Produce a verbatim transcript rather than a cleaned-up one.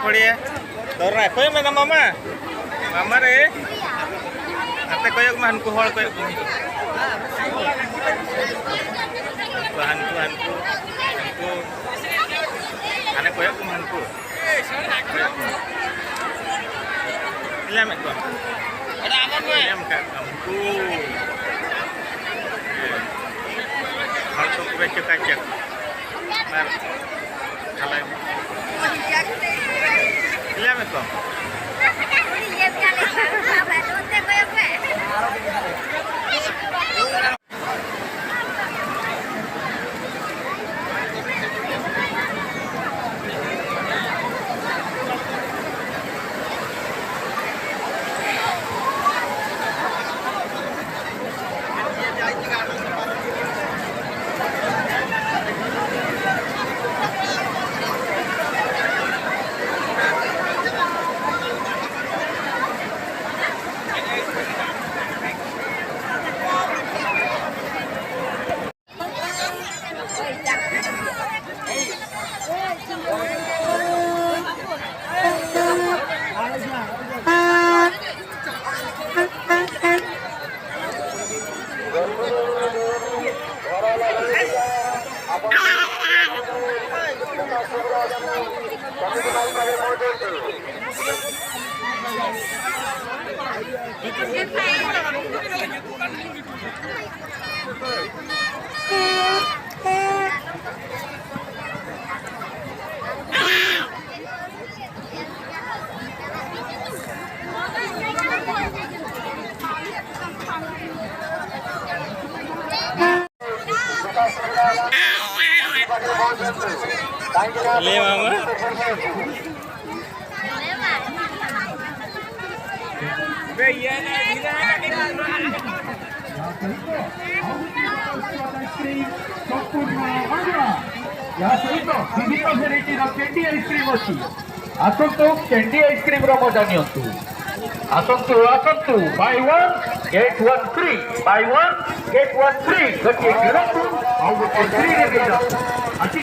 ᱠᱚᱲᱤᱭᱟ, ᱫᱚᱨᱱᱟ, ᱚᱠᱚᱭ ᱢᱮᱱᱟ ᱢᱟᱢᱟ? ᱢᱟᱢᱟ ᱨᱮ᱾ ᱦᱟᱱᱛᱮ ᱠᱚᱭᱚᱜ ᱢᱮ, ᱦᱟᱱᱠᱩ ᱦᱚᱲ ᱠᱚᱭᱚᱜ ᱠᱚᱢᱮ᱾ ᱦᱟᱱᱠᱩ, ᱦᱟᱱᱠᱩ, ᱦᱟᱱᱠᱩ, ᱦᱟᱱᱠᱩ᱾ ᱦᱟᱱᱮ ᱠᱚᱭᱚᱜ ᱠᱚᱢᱮ, ᱦᱟᱱᱠᱩ᱾ ᱠᱚᱭᱚᱜ ᱠᱚᱢᱮ᱾ ᱧᱟᱢᱮᱫ ᱠᱚᱣᱟ᱾ ᱧᱟᱢ ᱠᱟᱜ ᱠᱚᱣᱟ ᱩᱱᱠᱩ᱾ ᱦᱚᱲ ᱠᱚ ᱯᱩᱨᱟᱹ ᱪᱚᱠᱟᱪᱚᱠ᱾ ᱟᱨ ᱛᱟᱦᱞᱮ ᱧᱟᱢᱮᱫ ᱠᱚᱣᱟ᱾ ᱞᱟᱹᱭ ᱢᱮ ᱢᱟ᱾ ଏହା ସହିତ ଆଉ ଗୋଟିଏ ପ୍ରକାର ସ୍ୱାଦ ଆଇସ୍କ୍ରିମ୍, ସମ୍ପୂର୍ଣ୍ଣ ମାଗଣା। ଏହା ସହିତ ବିଭିନ୍ନ ଭେରାଇଟିର କ୍ୟାଣ୍ଡି ଆଇସ୍କ୍ରିମ୍ ଅଛି। ଆସନ୍ତୁ, କ୍ୟାଣ୍ଡି ଆଇସ୍କ୍ରିମ୍ର ମଜା ନିଅନ୍ତୁ। ଆସନ୍ତୁ, ଆସନ୍ତୁ, Bai one get one free, Bai one get one free. ଗୋଟିଏ କିଣନ୍ତୁ, ଆଉ ଗୋଟିଏ ଫ୍ରିରେ ନେଇଯାଆନ୍ତୁ। ଆସି